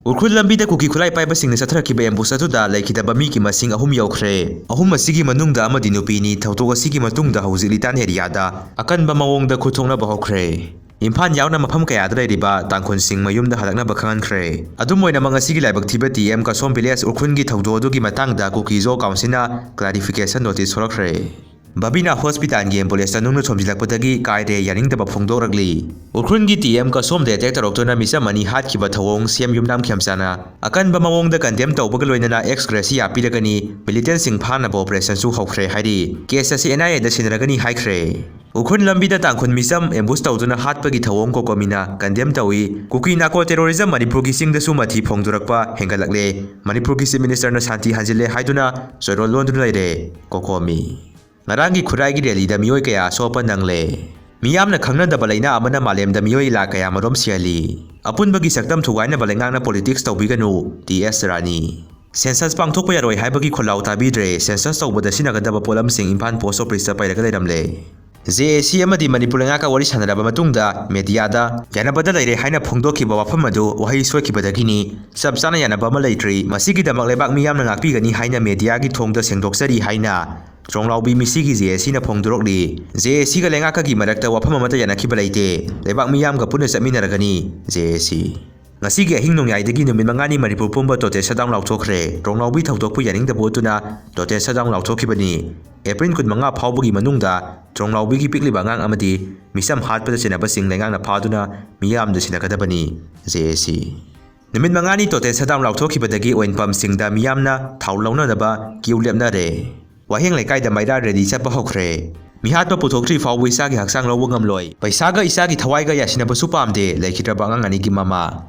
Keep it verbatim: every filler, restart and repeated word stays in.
ꯎꯈ꯭ꯔꯨꯜ ꯂꯝꯕꯤꯗ ꯀꯨꯀꯤ ꯈꯨꯠꯂꯥꯏ ꯄꯥꯏꯕꯁꯤꯡꯅ ꯆꯠꯊꯔꯛꯈꯤꯕ ambush ꯑꯗꯨꯗ ꯂꯩꯈꯤꯗꯕ ꯃꯤꯒꯤ ꯃꯁꯤꯡ ꯑꯍꯨꯝ ꯌꯧꯈ꯭ꯔꯦ꯫ ꯑꯍꯨꯝ ꯑꯁꯤꯒꯤ ꯃꯅꯨꯡꯗ ꯑꯃꯗꯤ ꯅꯨꯄꯤꯅꯤ꯫ ꯊꯧꯗꯣꯛ ꯑꯁꯤꯒꯤ ꯃꯇꯨꯡꯗ ꯍꯧꯖꯤꯛ ꯂꯤꯇꯥꯟ ꯑꯦꯔꯤꯌꯥꯗ ꯑꯀꯟꯕ ꯃꯑꯣꯡꯗ ꯈꯨꯠ ꯊꯣꯛꯅꯕ ꯍꯧꯈ꯭ꯔꯦ꯫ ꯏꯝꯐꯥꯜ ꯌꯥꯎꯅ ꯃꯐꯝ ꯀꯌꯥꯗ ꯂꯩꯔꯤꯕ ꯇꯥꯡꯈꯨꯜꯁꯤꯡ ꯃꯌꯨꯝꯗ ꯍꯜꯂꯛꯅꯕ ꯈꯪꯍꯟꯈ꯭ꯔꯦ꯫ ꯑꯗꯨꯝ ꯑꯣꯏꯅ ꯉꯁꯤꯒꯤ ꯂꯥꯏꯕꯛ ꯊꯤꯕ ꯇꯤ ꯑꯦꯝ ꯀꯁꯣꯝ ꯚꯤꯂꯦꯖ ꯎꯈ꯭ꯔꯨꯜꯒꯤ ꯊꯧꯗꯣꯛ ꯑꯗꯨꯒꯤ ꯃꯇꯥꯡꯗ ꯀꯨꯀꯤ ꯖꯣ ꯀꯥꯎꯟꯁꯤꯜꯅ clarification notice ꯊꯣꯔꯛꯈ꯭ꯔꯦ꯫ ꯕꯕꯤꯅꯥ ꯍꯣꯁꯄꯤꯇꯥꯜꯒꯤ ambulance ꯅꯨꯡꯅ ꯊꯣꯝꯖꯤꯜꯂꯛꯄꯗꯒꯤ ꯀꯥꯏꯔꯦ ꯌꯥꯅꯤꯡꯗꯕ ꯐꯣꯡꯗꯣꯔꯛꯂꯤ꯫ ꯎꯈ꯭ꯔꯨꯜꯒꯤ ꯇꯤ ꯑꯦꯝ ꯀꯁꯣꯝꯗ attack ꯇꯧꯔꯛꯇꯨꯅ ꯃꯤꯆꯝ ꯑꯅꯤ ꯍꯥꯠꯈꯤꯕ ꯊꯧꯑꯣꯡ ꯁꯤ ꯑꯦꯝ ꯌꯨꯝꯅꯥꯝ ꯈꯦꯝꯆꯥꯅ ꯑꯀꯟꯕ ꯃꯑꯣꯡꯗ condemn ꯇꯧꯕꯒ ꯂꯣꯏꯅꯅ ex gratia ꯄꯤꯔꯒꯅꯤ, militantꯁꯤꯡ ꯐꯥꯅꯕ operation ꯁꯨ ꯍꯧꯈ꯭ꯔꯦ ꯍꯥꯏꯔꯤ꯫ Case ꯑꯁꯤ N I A ꯗ ꯁꯤꯟꯅꯔꯒꯅꯤ ꯍꯥꯏꯈ꯭ꯔꯦ꯫ ꯎꯈ꯭ꯔꯨꯜ ꯂꯝꯕꯤꯗ ꯇꯥꯡꯈꯨꯜ ꯃꯤꯆꯝ ambush ꯇꯧꯗꯨꯅ ꯍꯥꯠꯄꯒꯤ ꯊꯧꯑꯣꯡ ꯀꯣꯀꯣꯃꯤꯅ condemn ꯇꯧꯏ꯫ ꯀꯨꯀꯤ ꯅꯥꯀꯣ terrorism ꯃꯅꯤꯄꯨꯔꯒꯤ ꯆꯤꯡꯗꯁꯨ ꯃꯊꯤ ꯐꯣꯡꯗꯣꯔꯛꯄ ꯍꯦꯟꯒꯠꯂꯛꯂꯦ꯫ ꯃꯅꯤꯄꯨꯔꯒꯤ Chief Minister ꯅ ꯁꯥꯟꯇꯤ ꯍꯟꯖꯤꯜꯂꯦ ꯍꯥꯏꯗꯨꯅ ꯆꯣꯏꯔꯣꯜ ꯂꯣꯟꯗꯨꯅ ꯂꯩꯔꯦ꯫ ꯀꯣꯀꯣꯃꯤ꯫ ꯉꯔꯥꯡꯒꯤ ꯈꯨꯔꯥꯏꯒꯤ rally ꯗ ꯃꯤꯑꯣꯏ ꯀꯌꯥ ꯑꯁꯣꯛꯄ ꯅꯪꯂꯦ꯫ ꯃꯤꯌꯥꯝꯅ ꯈꯪꯅꯗꯕ ꯂꯩꯅꯥ ꯑꯃꯅ ꯃꯥꯂꯦꯝꯗ ꯃꯤꯑꯣꯏ ꯂꯥꯈ ꯀꯌꯥ ꯃꯔꯣꯝ ꯁꯤꯍꯜꯂꯤ꯫ ꯑꯄꯨꯟꯕꯒꯤ ꯁꯛꯇꯝ ꯊꯨꯒꯥꯏꯅꯕ ꯂꯩꯉꯥꯛꯅ politics ꯇꯧꯕꯤꯒꯅꯨ, ꯇꯤ ꯑꯦꯁ ꯔꯥꯅꯤ꯫ Census ꯄꯥꯡꯊꯣꯛꯄ ꯌꯥꯔꯣꯏ ꯍꯥꯏꯕꯒꯤ ꯈꯣꯜꯂꯥꯎ ꯇꯥꯕꯤꯗ꯭ꯔꯦ꯫ Census ꯇꯧꯕꯗ ꯁꯤꯖꯤꯟꯅꯒꯗꯕ ꯄꯣꯠꯂꯝꯁꯤꯡ ꯏꯝꯐꯥꯜ Post Office ꯇ ꯄꯩꯔꯒ ꯂꯩꯔꯝꯂꯦ꯫ ꯖꯦ ꯑꯦ ꯁꯤ ꯑꯃꯗꯤ ꯃꯅꯤꯄꯨꯔ ꯂꯩꯉꯥꯛꯀ ꯋꯥꯔꯤ ꯁꯥꯟꯅꯔꯕ ꯃꯇꯨꯡꯗ media ꯗ ꯌꯥꯅꯕꯗ ꯂꯩꯔꯦ ꯍꯥꯏꯅ ꯐꯣꯡꯗꯣꯛꯈꯤꯕ ꯋꯥꯐꯝ ꯑꯗꯨ ꯋꯥꯍꯩ ꯁꯣꯏꯈꯤꯕꯗꯒꯤꯅꯤ꯫ ꯆꯞ ꯆꯥꯅ ꯌꯥꯅꯕ ꯑꯃ ꯂꯩꯇ꯭ꯔꯤ꯫ ꯃꯁꯤꯒꯤꯗꯃꯛ ꯂꯩꯕꯥꯛ ꯃꯤꯌꯥꯝꯅ ꯉꯥꯛꯄꯤꯒꯅꯤ ꯍꯥꯏꯅ media ꯒꯤ ꯊꯣꯡꯗ ꯁꯦꯡꯗꯣꯛꯆꯔꯤ ꯍꯥꯏꯅ ꯇ꯭ꯔꯣꯡꯂꯥꯎꯕꯤ ꯃꯤꯁꯤꯒꯤ ꯖꯦ ꯑꯦ ꯁꯤ ꯅ ꯐꯣꯡꯗꯣꯔꯛꯂꯤ꯫ ꯖꯦ ꯑꯦ ꯁꯤ ꯒ ꯂꯩꯉꯥꯛꯀꯒꯤ ꯃꯔꯛꯇ ꯋꯥꯐꯝ ꯑꯃꯠꯇ ꯌꯥꯅꯈꯤꯕ ꯂꯩꯇꯦ꯫ ꯂꯩꯕꯥꯛ ꯃꯤꯌꯥꯝꯒ ꯄꯨꯟꯅ ꯆꯠꯃꯤꯟꯅꯔꯒꯅꯤ, ꯖꯦ ꯑꯦ ꯁꯤ꯫ ꯉꯁꯤꯒꯤ ꯑꯍꯤꯡ ꯅꯣꯡꯌꯥꯏꯗꯒꯤ ꯅꯨꯃꯤꯠ ꯃꯉꯥꯅꯤ ꯃꯅꯤꯄꯨꯔ ꯄꯨꯝꯕ total shutdown ꯂꯥꯎꯊꯣꯛꯈ꯭ꯔꯦ꯫ ꯇ꯭ꯔꯣꯡꯂꯥꯎꯕꯤ ꯊꯧꯗꯣꯛꯄꯨ ꯌꯥꯅꯤꯡꯗꯕ ꯎꯠꯇꯨꯅ total shutdown ꯂꯥꯎꯊꯣꯛꯈꯤꯕꯅꯤ꯫ ꯑꯦꯄ꯭ꯔꯤꯜ ꯀꯨꯟꯃꯉꯥ ꯐꯥꯎꯕꯒꯤ ꯃꯅꯨꯡꯗ ꯇ꯭ꯔꯣꯡꯂꯥꯎꯕꯤꯒꯤ ꯄꯤꯛꯂꯤꯕ ꯑꯉꯥꯡ ꯑꯃꯗꯤ ꯃꯤꯆꯝ ꯍꯥꯠꯄꯗ ꯆꯦꯟꯅꯕꯁꯤꯡ ꯂꯩꯉꯥꯛꯅ ꯐꯥꯗꯨꯅ ꯃꯤꯌꯥꯝꯗ ꯁꯤꯟꯅꯒꯗꯕꯅꯤ, ꯖꯦ ꯑꯦ ꯁꯤ꯫ ꯅꯨꯃꯤꯠ ꯃꯉꯥꯅꯤ total shutdown ꯂꯥꯎꯊꯣꯛꯈꯤꯕꯗꯒꯤ oil pump ꯁꯤꯡꯗ ꯃꯤꯌꯥꯝꯅ ꯊꯥꯎ ꯂꯧꯅꯅꯕ queue ꯂꯦꯞꯅꯔꯦ꯫ ꯋꯥꯍꯦꯡ ꯂꯩꯀꯥꯏꯗ ꯃꯩꯔꯥ rally ꯆꯠꯄ ꯍꯧꯈ꯭ꯔꯦ꯫ ꯃꯤꯍꯥꯠꯄ ꯄꯨꯊꯣꯛꯇ꯭ꯔꯤ ꯐꯥꯎꯕ ꯏꯆꯥꯒꯤ ꯍꯛꯆꯥꯡ ꯂꯧꯕ ꯉꯝꯂꯣꯏ꯫ ꯄꯩꯁꯥꯒ ꯏꯆꯥꯒꯤ ꯊꯋꯥꯏꯒ ꯌꯥꯁꯤꯟꯅꯕꯁꯨ ꯄꯥꯝꯗꯦ, ꯂꯩꯈꯤꯗ꯭ꯔꯕ ꯑꯉꯥꯡ ꯑꯅꯤꯒꯤ ꯃꯃꯥ꯫